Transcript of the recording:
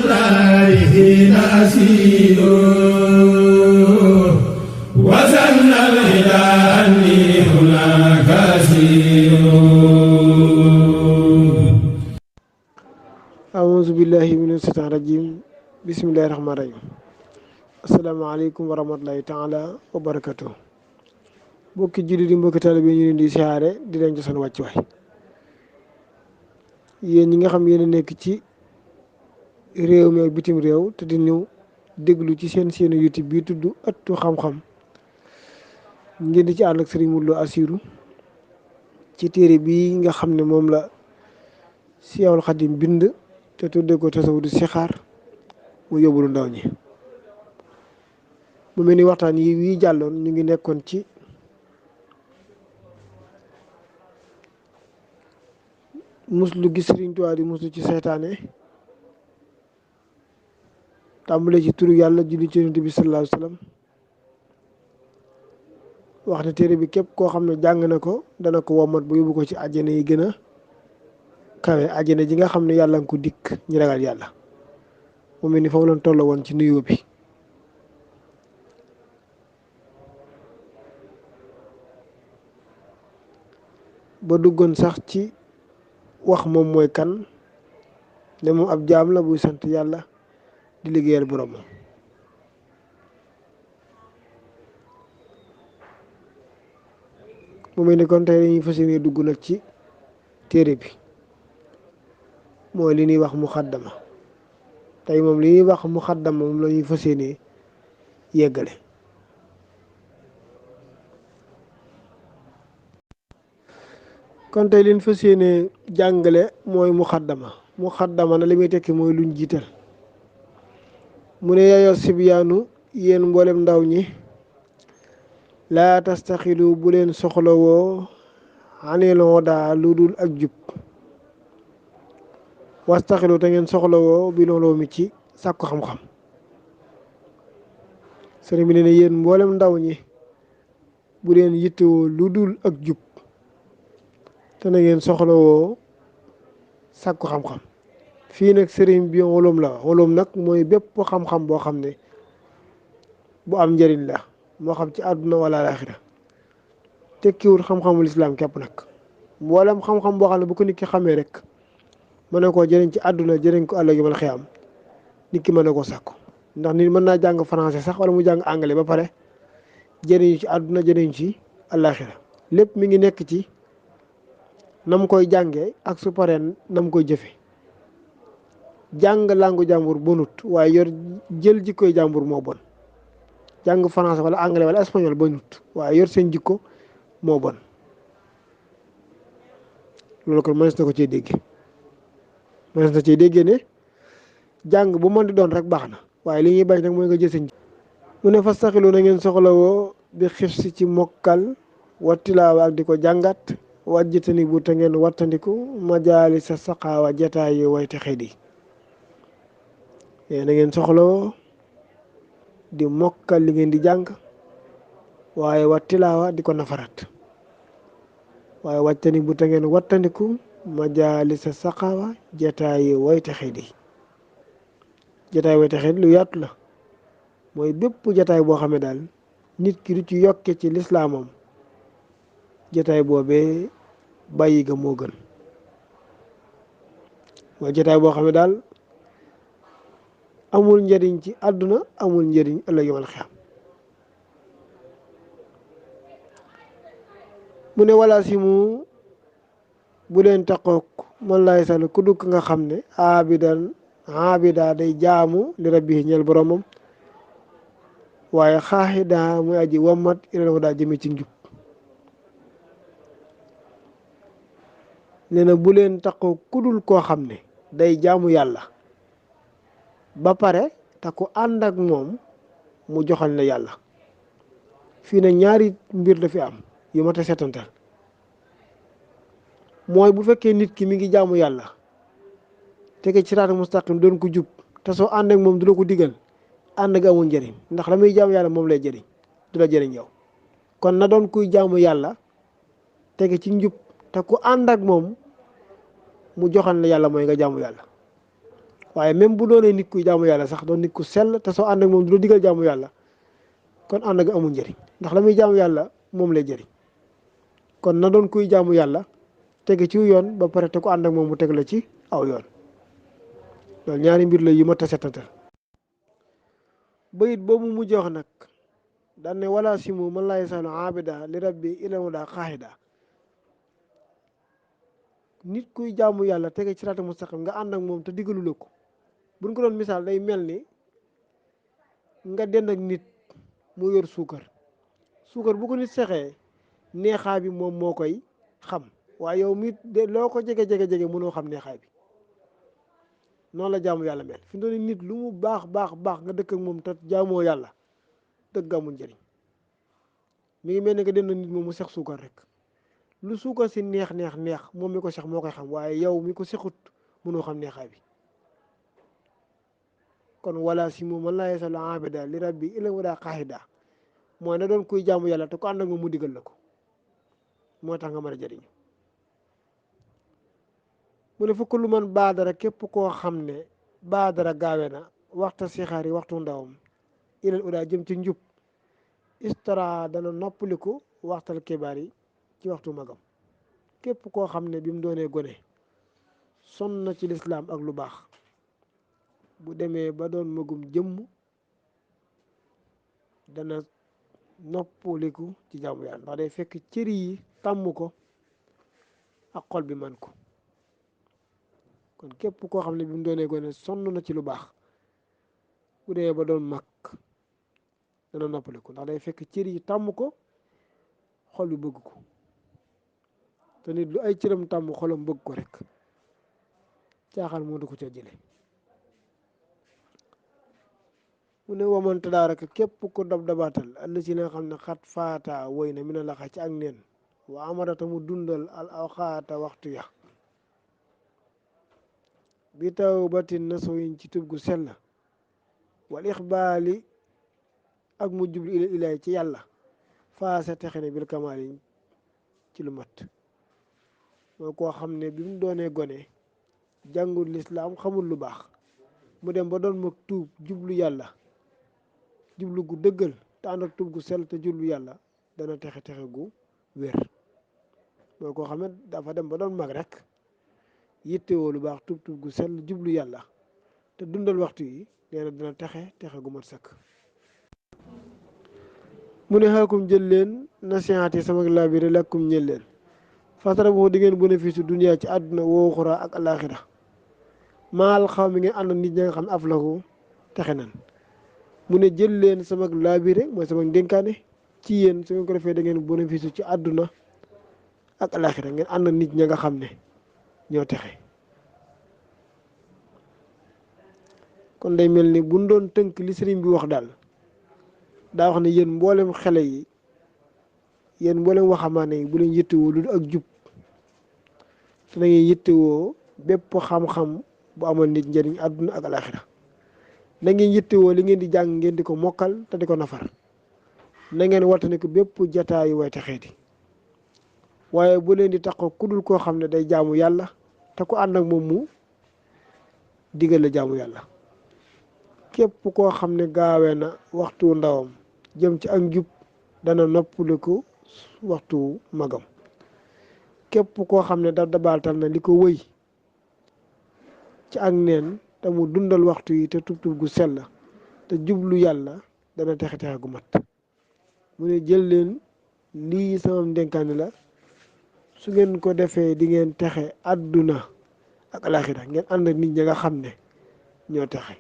داره أسير وزن إلى أني هناك أسير. أعوذ بالله من الشيطان الرجيم بسم الله الرحمن الرحيم. asalaamaaleykum wa rahmatulahi taala wa barakatuh. mbokki jullit yi mbokki taalibe yi ñu leen di siyaare di leen jox seen wàccuwaay. yéen ñi nga xam yéen a nekk ci réew mi ak bitim réew te di ñëw déglu ci seen YouTube bi tudd ëttu xam-xam ngeen di ci ànd ak Serigne Modou Lo Assirou ci téere bii nga xam ne moom la Seexul Xadim bind te tudde ko Tasawudu Sixaar mu yóbbulu ndaw ñi. mu mel ni waxtaan yi wii jàlloon ñu ngi nekkoon ci muslu gi Sëriñ Tuubaa di muslu ci seytaane tàmbale ci turu yàlla julli ci Yonent bi sallallahu alayhi wa sallam wax ne téere bi képp koo xam ne jàng na ko dana ko womat bu yóbbu ko ci àjjana yi gën a kawe àjjana ji nga xam ne yàlla nga ko dikk ñi ragal yàlla. mu mel ni foofu lañ toll woon ci nuyoo bi. ba duggoon sax ci wax moom mooy kan ne moom ab jaam la buy sant yàlla di liggéeyal borom. mu mel ni kon tey dañuy fas yéene dugg nag ci téere bi mooy li ñuy wax muxaddama. tey moom li ñuy wax muxaddama moom la ñuy fas yéene yeggale. kon tey leen fas yéene jàngale mooy muxaddama na li muy tekki mooy luñ jiital. mu ne yayo sibyaanu yéen mboolem ndaw ñi laa tastaxilu bu leen soxlawoo aniloo daa lu dul ak jub wastaxilu te ngeen soxlawoo bi looloo mi ci sàkku xam-xam. sëriñ bi ne yéen mboolem ndaw ñi bu leen yittewoo lu dul ak jub te na ngeen soxlawoo sàkku xam-xam. fii nag sëriñ bi wolom la wolom nag mooy bépp xam-xam boo xam ne bu am njëriñ la moo xam ci àdduna wala alaaxira tekkiwul xam-xamul islaam képp nag mboolem xam-xam boo xam ne bu ko nit ki xamee rek mën na koo jëriñ ci àdduna jëriñ ko ëllëg mal xiyaam nit ki mën na koo sàkku. ndax nit mën naa jàng français sax wala mu jàng anglais ba pare jëriñu ci àdduna jëriñ ci alaaxira lépp mi ngi nekk ci nam koy jàngee ak su paree nam koy jëfe. jàng làngu jàmbur bonut waaye yor jël jikkoy jàmbur moo bon. jàng français wala anglais wala espagnol bonut waaye yor seen jikko moo bon. loolu kon mënees na ko cee dégg mënees na cee déggee ne jàng bu mën di doon rek baax na waaye li ñuy bañ nag mooy nga jël seen jikko. mu ne fastaxilu na ngeen soxlawoo bi xifsi ci mokkal wa tilaawa ak di ko jàngat wàjjitani bu te ngeen wattandiku majaali sa saqaawa jataay yi wayte xëy yi na ngeen soxlawoo di mokkal li ngeen di jàng waaye wa tilaawa di ko nafaraat waaye wàccani bu te ngeen wattandiku majaali sa saqaawa jataay yi wayte xëy yi. jataay wayte xëy lu yaatu la mooy bépp jataay boo xam ne daal nit ki du ci yokke ci lislaamam jataay boobee bàyyi ga moo gën. mooy jataay boo xam ne daal amul njëriñ ci àdduna amul njëriñ ëllëg yawmal xiyaam. mu ne wala si mu bu leen taqook man laay sal ku dukk nga xam ne abida day jaamu li rabbi ñeel boromam waaye xaaxidaa muy aji wammat ilal hudaa jëme ci njub. nee na bu leen taqook ku dul koo xam ne day jaamu yàlla ba pare te ku ànd ak moom mu joxal na yàlla. fii nag ñaari mbir la fi am yu mat a seetantal. mooy bu fekkee nit ki mi ngi jaamu yàlla tege ci siraatal mustaqim doon ko jub te soo ànd ak moom du la ko digal ànd nga amul njëriñ ndax la muy jaamu yàlla moom lay jëriñ du la jëriñ yow. kon na doon kuy jaamu yàlla tege ci njub te ku ànd ak moom mu joxal na yàlla mooy nga jaamu yàlla. waaye même bu doonee nit kuy jaamu yàlla sax doon nit ku sell te soo ànd ak moom du la digal jaamu yàlla kon ànd nga amul njëriñ ndax la muy jaamu yàlla moom lay jëriñ kon na doon kuy jaamu yàlla tege ci yoon ba pare te ku ànd ak moom mu teg la ci aw yoon loolu ñaari mbir la yu ma tasetantal bayit boobu mu jox nag daan ne wala simu man laa yasalu abida li rabbi ilamu daa xaaxida nit kuy jaamu yàlla tege ci siraata mustaqim nga ànd ak moom te digalu la ko buñ ko doon misaal day mel ni nga dend ak nit mu yor suukar bu ko nit sexee neexaay bi moom moo koy xam waaye yow mi de loo ko jege mënoo xam neexaay bi noonu la jaamu yàlla mel fi mu doon nit lu mu baax nga dëkk ak moom te jaamoo yàlla dëgg amul njëriñ mi ngi mel ni nga dend nit moom mu sex suukar rek lu suukar si neex moom mi ko sex moo koy xam waaye yow mi ko sexut mënoo xam neexaay bi kon wala si moom man laa yasalu abida li rabbi ila wada xaaxida mooy na doon kuy jaamu yàlla te ko ànd ak moom mu digal la ko moo tax nga mën a jëriñu mu ne fukk lu man baadara képp koo xam ne baadara gaawe na waxta sixaar yi waxtu ndawam ilal udaa jëm ci njub istara dana noppaliku waxtal kibaar yi ci waxtu magam képp koo xam ne bi mu doonee gone sonn na ci lislaam ak lu baax bu demee ba doon magum jëmm dana noppaliku ci jaamu yàlla ndax day fekk cër yi tàmm ko ak xol bi man ko kon képp koo xam ne bi mu doonee gone sonn na ci lu baax bu demee ba doon mag dana noppaliku ndax day fekk cër yi tàmm ko xol bi bëgg ko te nit lu ay cëram tàmm xolam bëgg ko rek caaxaan moo du ko ca jële mu ne wamante daa rek képp ko dab dabaatal àll si nga xam ne xat faata woy na mi ne laxa ci ak neen wa amarata mu dundal al awxaata waxtu ya bi taw batin na soyin ci tub gu sell wal ixbaali ak mu jublu ilaay ci yàlla faasa texe ne bil kamaal yi ci lu mat mooy koo xam ne bi mu doonee gone jàngul lislaam xamul lu baax mu dem ba doon mag tuub jublu yàlla jublu gu dëggal te ànd ak tuub gu sell te jublu yàlla dana texe gu wér mooy koo xam ne dafa dem ba doon mag rek yittewoo lu baax tuub gu sell jublu yàlla te dundal waxtu yi nee na dina texe gu mat sëkk mu ne xaakum jël leen nasihaati sama laabire lakkum ñeel leen fatara boo di ngeen bénéfice duniyaa ci àdduna woo xuraa ak alaxira maal xaw mi ngeen ànd nit ñi nga xam ne aflahu texe nan mu ne jël leen sama laabire mooy sama dénkaane ci yéen su ngeen ko defee da ngeen bénéfice ci àdduna ak alaxira ngeen ànd nit ñi nga xam ne ñoo texe kon day mel ni buñ doon tënk li sëriñ bi wax daal daa wax ne yéen mboolem xale yi yéen mboolem waxamaane yi bu leen yittewoo lu ak jub te na ngeen yittewoo bépp xam-xam bu amal nit njëriñ àdduna ak alaxira na ngeen yittewoo li ngeen di jàng ngeen di ko mokkal te di ko nafar na ngeen wattandiku bépp jataayu way texeeti waaye bu leen di taxaw kudul koo xam ne day jaamu yàlla te ku ànd ak moom mu digal la jaamu yàlla képp koo xam ne gaawee na waxtu ndawam jëm ci ak njub dana noppaliku waxtu magam képp koo xam ne dabaaltal na li ko wëy ci ak neen te mu dundal waxtu yi te tub gu sell te jublu yàlla dana texe gu mat mu ne jël leen lii sama ndénkaane la su ngeen ko defee di ngeen texe àdduna ak alaxira ngeen ànd ak nit ñi nga xam ne ñoo texe